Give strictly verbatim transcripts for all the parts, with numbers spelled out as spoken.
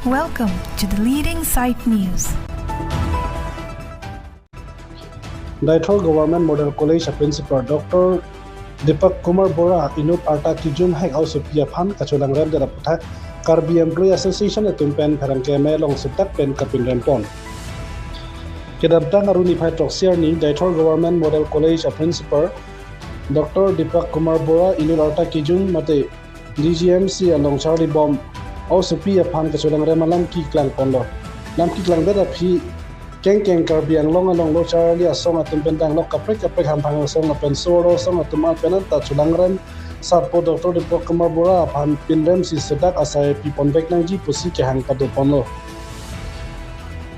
Welcome to the leading site news. Deithor Government Model College a Principal Doctor Deepak Kumar Bora inut arta kijum hek aosopi aphan kacholangrem det aputhak Karbi Employee Association atum pen pherangke amei along sedak pen kapinrem pon. Kedamtang Aru niphai throksi arni Deithor Government Model College a Principal Doctor Deepak Kumar Bora inut arta kijum mate D G M C along charlibom aosopi aphan kacholangrem alam keklang ponlo. Lam keklang det aphi kengkeng Karbi Anglong along lo charli asong atum pen danglok kaprek kaprek hamphang asong lapen so-arlo asong atum an pen anta cholangrem sarpo Doctor Deepak Kumar Bora aphan pinrem si sedak asai pipon vek nangji pusi kehang pado ponlo.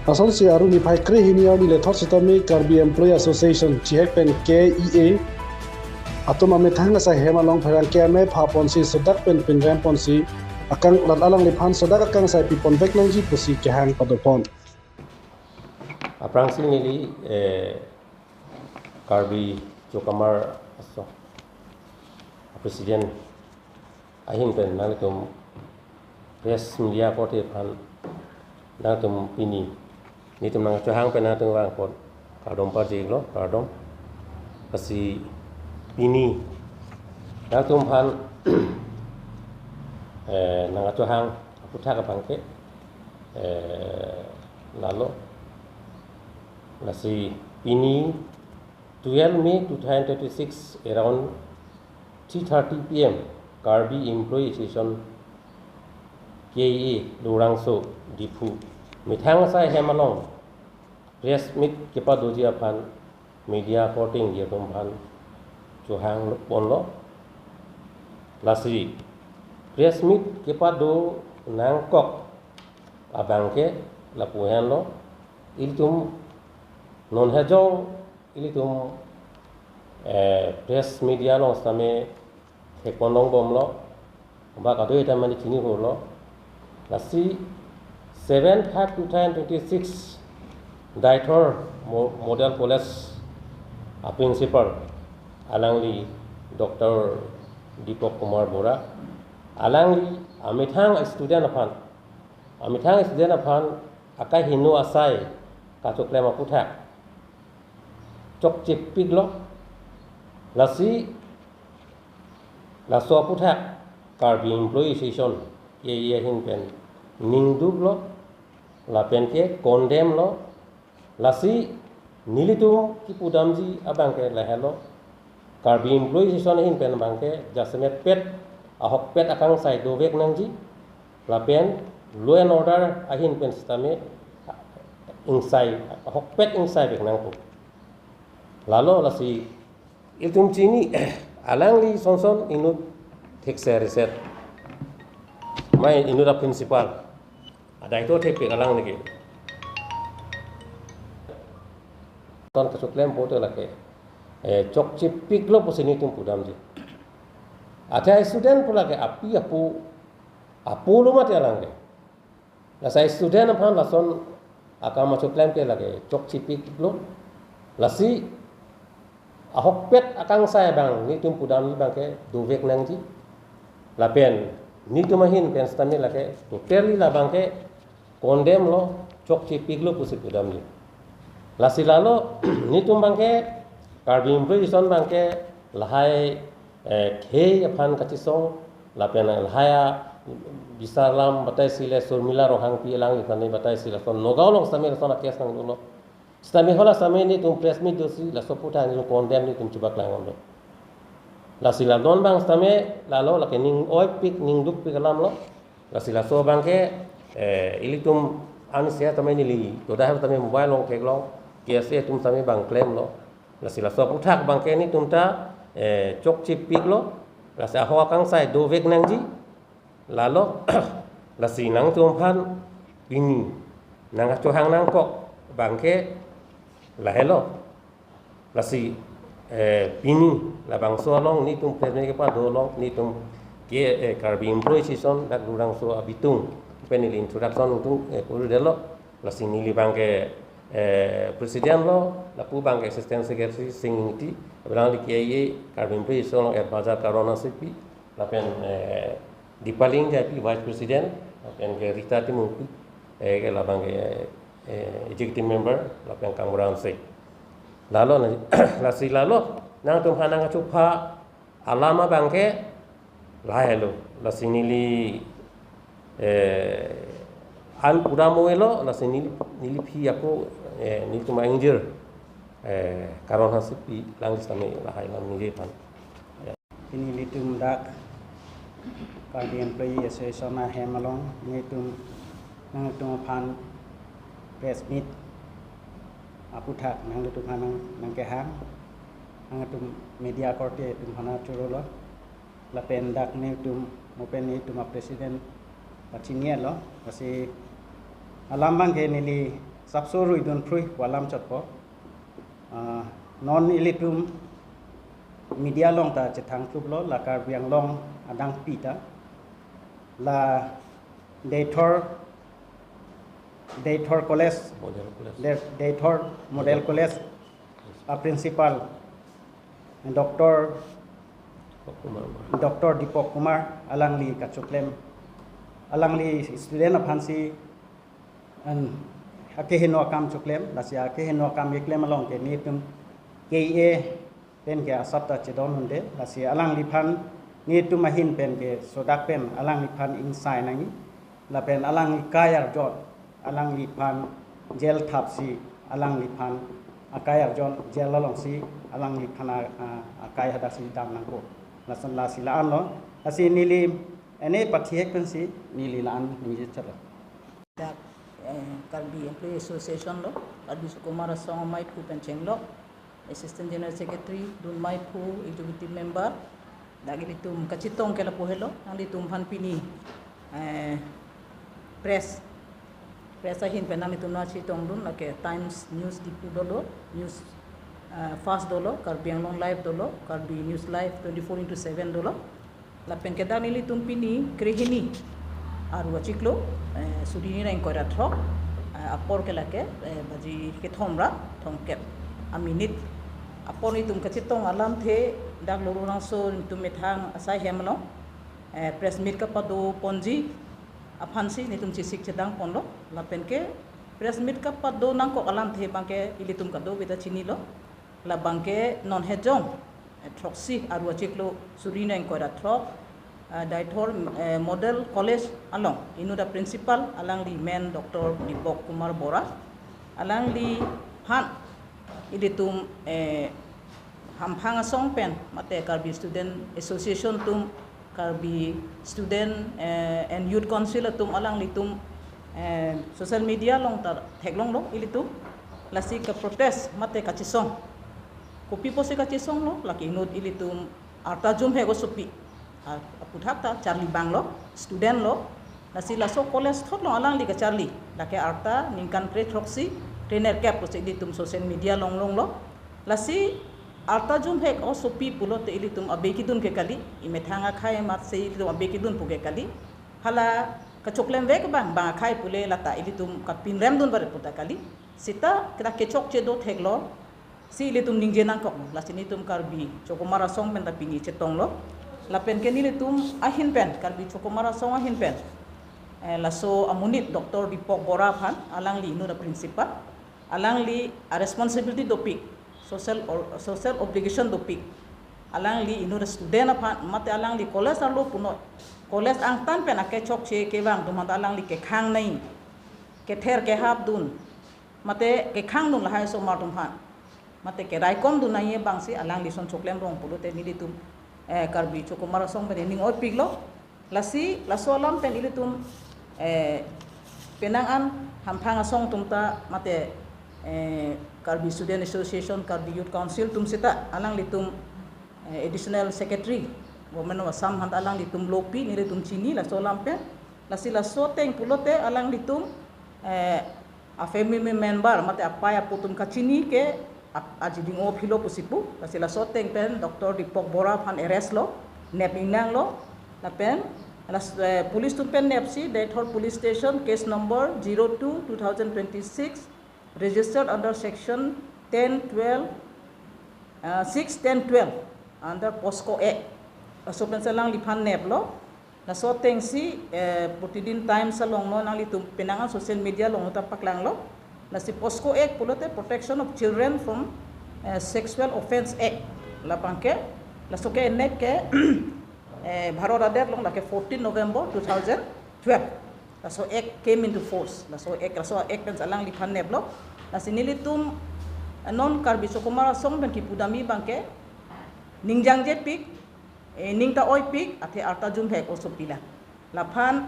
Lasonsi Aru niphai krehini arni lethot sitame Karbi Employee Association chihek pen K E A atum amethang asai hem along pherangke amei pha ponsi sedak pen pinrem ponsi akang lat alangliphan sedak akangsai pipon vek nangji pusi kehang pado pon. Aphrangsi neli eh, Karbi Chokamar Asong President ahin pen nangtum press media korte aphan nangtum pini nelitum nangchohang pen nangtum vangpon kardom parjilo, kardom. Lasi pini nangtum aphan eh, nangchohang aputhak abangke eh, lalo. Lasi pini twelve May two thousand twenty-six around three thirty P M Karbi Employee Association K E A Lorangso Diphu methang asai hem along press meet kepadoji aphan media korte atum aphan chohang ponlo. Lasi press meet kepado nangkok abangke lapu henlo. Ilitum non hejong ilitum eh, press media along sitame thekpon longbomlo. Ba kadoi ta mane chinihurlo. Lasi seven five two thousand twenty-six Deithor Mo- Model College a Principal alangli Doctor Deepak Kumar Bora alangli amethang student aphan, amethang student aphan akaheno asai kachoklem aputhak chokchepiklo. Lasi laso aputhak Karbi Employee Association K E A ahin pen ningduklo lapen ke condemn lo. Lasi nelitum kipudamji abangke lahelo, Karbi Employee Association ahin pen abangke jasemet pet ahokpet akangsai dovek nangji lapen law and order ahin pen sitame ingsai ahokpet ingsai vek nangpo. Lalo lasi ilitum chini alangli sonson inut thekser reset. Mai inut a principal. Adai to thepik alangli ke. Ton kachoklem pote lake. Eh, chokchepiklo pusi nelitum pudamji. Athe student pu lake api apo, apo lo mati alangli. Lasi student aphan lason akam achoklem ke lake chokchepiklo. Lasi ahokpet akangsai abang nelitum pudamji abangke dovek nangji. Lapen nelitum ahin pen sitame lake totally labangke condemn lo, chokchepiklo pusi pudamji. Lasi lalo nelitum abangke Karbi Employee Association abangke lahai eh, khei aphan kachisong lapen lahai abisar alam batai sile Surmila Ronghangpi alangli sitame batai sile lason Nagaon along sitame lason a case nangdolo. Sitame hala sitame nelitum press meet dosi laso aputhak nelitum condemn nelitum chubak lang lo. Lasi la non abang sitame lalo lake ning oipik ningdukpik alam lo. Lasi laso abangke eh, ilitum ansia sitame neli toda sitame mobile along theklong K S A atum sitame bang klemlo. Lasi laso aputhak abangke nelitum ta eh, chokchepiklo. Lasi ahok akangsai dovek nangji. Lalo lasi nangtum aphan pini nangkachohang nangkok abangke lahelo. Lasi eh, pini labangso along nelitum press meet kepado along nelitum ke eh, Karbi Employee Association dak Lorangso abitung pen neli introduction nelitum eh, puru detlo. Lasi neli abangke eh, president lo, lapu abangke assistant secretary Sing Ingti, abang di K I A Karbi Employee Association along advisor Karona Sipi, lapen eh, Dipaling J P vice president, Pen ke Rita Timungpi, eh, ke labang ke, eh, executive member, lapen Kangbura Hanse. Lalo na, lasi lalo, nangtum hanang achupha, alam abang ke, lahelo, lasi neli, eh, an pura mo elo, lasi neli, neli aphi ako, eh, nelitum ingjir, eh, karon hasi pi, lang sitame lahai lam ningje aphan. Pini nelitum dak Karbi Employee Association ahem along nelitum, nangtum aphan press meet aphuthak nangtum aphan nang, nangkehang, nangtum media korte atum aphan chorolo, lapen dak nelitum, mo pen nelitum a president pachini-etlo, lasi alam abang ke neli sapso ruidun phrui pu alam chotpo. Ah, non ilitum media along ta chethang kluplo, la Karbi Anglong adangpi ta, la Deithor, Deithor College, Model College. De-, Deithor Model College a principal, Doctor Kumar. Doctor Deepak Kumar, alangli kachoklem, alangli student aphansi an akeheno akam choklem, lasi akeheno akam keklem along ke nelitum K A pen ke asap ta chedon unde, lasi alangliphan nelitum ahin pen ke sodak pen alangliphan ingsai nangji, lapen alangli akai arjon, alangliphan jail thapsi, alangliphan akai arjon jail alongsi, alangliphan a, a, akai hadaksi dam nangkok. Lason lasi la-anlo, lasi neli ene pathihek pensi neli la-an ningje chalo. Dak, eh, Karbi Employee Association lo, Karbi Chokomar Asong amaiphu pen chenglo, Assistant General Secretary, dun maiphu, Executive Member, dak ilitum kachetong ke lapu helo, nanglitum aphan pini, eh, press, press ahin pen nanglitum nangchetongdun, lake Times News Diphu dolo, News, eh, Fast dolo, Karbi Anglong Live dolo, Karbi News Live twenty-four into seven dolo. Lapen ke dak nelitum pini krehini aru achiklo, eh, suri hini ra ingkoi ra throk, eh, apor ke lake, eh, baji kethom ra thomkep aminit apor nelitum kachetong alamthe dak Lorulangso nelitum methang asai hem along, eh, press meet kapado ponji aphansi nelitum chesik chedang ponlo, lapen ke press meet kapado nangkok alamthe abang ke ilitum kadokave ta chinilo. Labang ke non hejong, eh, throksi aru achiklo suri hini ra ingkoi ra throk, eh, Deithor, eh, Model College along inut a principal alangli men Doctor Deepak Kumar Bora, alangliphan ilitum, eh, hamphang asong pen mate Karbi Student Association atum, Karbi Student, eh, and Youth Council atum alanglitum, eh, social media along ta theklonglo ilitum, lasi kaprotest mate kachesong. Kopi pusi kachesonglo, lake inut ilitum arta jumhek osopi, a, aphuthak ta charli abang lo, student lo, lasi laso college thot along alangli kacharli, lake arta ningkan krethroksi krenerkep pusi ilitum social media along longlo. Lasi arta jumhek osopi pulote ilitum abe kedun ke kali, imethang akhei amatsi ilitum abe kedun pu ke kali. Hala kachoklemvek abang, bang akhei pule lata ilitum kapinremdun barit pu ta kali. Seta kena kechokche do theklo, si ilitum ningje nangkok, lasi nelitum Karbi Chokomar Asong pen ta pini chetonglo. Lapen ke nelitum ahin pen, Karbi Chokomar Asong ahin pen, eh, laso amonit Doctor Deepak Bora aphan, alangli inut a principal, alangli a responsibility dopik, social or, social obligation dopik. Alangli inut a student aphan, mate alangli college arlo punoi, college angtan pen akechokche kevang atum aphan ta alangli kekhang nangji, kether kehap dun, mate kekhang dun lahai osomar atum aphan, mate keraikom dun nangji abangsi alangli ason choklem rong pulote nelitum, eh, Karbi Chokomar Asong pen ning oipiklo. Lasi laso alam pen ilitum, eh, penang an hamphang asong atum ta mate, eh, Karbi Student Association, Karbi Youth Council atum seta alanglitum, eh, Additional Secretary Government of Assam aphan ta alanglitum lopi, nelitum chini laso alam pen. Lasi laso ateng pulote alanglitum, eh, a family member mate apei apo atum kachini ke ap-, ajiding-o philo pusi pu, lasi laso ateng pen Doctor Deepak Bora aphan arrest lo, nep ingnanglo, lapen las-, eh, police atum pen nepsi Deithor Police Station case number zero two two thousand twenty-six, registered under section ten twelve, uh, six ten twelve under POCSO Act. Laso pensi alangliphan neplo. Laso atengsi eh, Pratidin Times along non nanglitum penang social media along ta paklanglo. Lasi POCSO Act pulote Protection of Children from eh, Sexual Offence Act. Labangke laso ke enek ke eh, Bharat adet along lake fourteen November two thousand twelve. Laso Act came into force. Laso Act, laso Act pen alangliphan neplo. Lasi nelitum eh, non Karbi Chokomar Asong pen kipudamji abangke ning jangjepik, eh, ning ta oipik, athe arta jumhek oso pilang. Laphan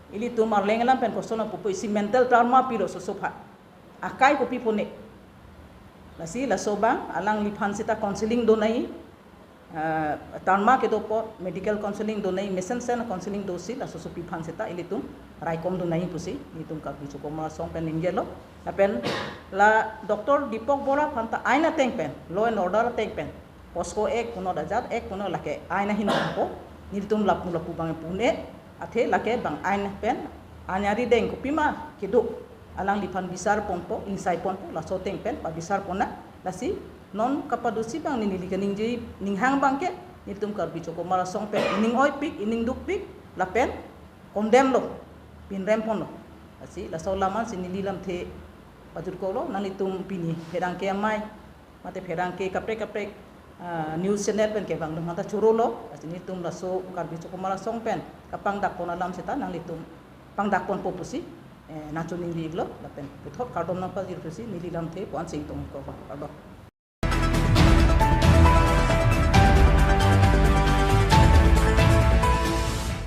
ilitum Arleng alam pen koson apupu isi mental trauma pilo soso pha. Akai kopi pone. Lasi laso abang alangliphan seta counseling donai. Uh, trauma kedo apot medical counseling donai, mesen sen counseling dosi laso sopi aphan seta ilitum raikom donai pusi ilitum Karbi Chokomar Asong pen ningjelo. Lapen la Doctor Deepak Bora aphan ta ain ateng pen, law and order ateng pen, POCSO Act punon, Dajat Act punon, lake ain ahin dampo. Nelitum lapu lapu abang pune, athe lake abang ain pen, ain ari deng kopima kedo, alangliphan bisar ponpo, ingsai ponpo, laso ateng pen pabisar ponnang. Lasi non kapadosi abang neli kaningje, ninghang abangke nelitum Karbi Chokomar Asong pen ining oipik, ining dukpik, lapen condemn lo, pinrem ponlo. Lasi laso alam ansi neli lamthe pajut kolo. Nanglitum pini pherangke amei mate pherangke kaprek kaprek ah, news channel pen kevang dong ta chorolo. Lasi nelitum laso Karbi Chokomar Asong pen kapangdak pon alam seta nanglitum pangdak ponpo pusi eh, nangchoningri iklo. Lapen puthot kardom nangpajir pusi neli lamthe pu-an si ingtong ko, kardom.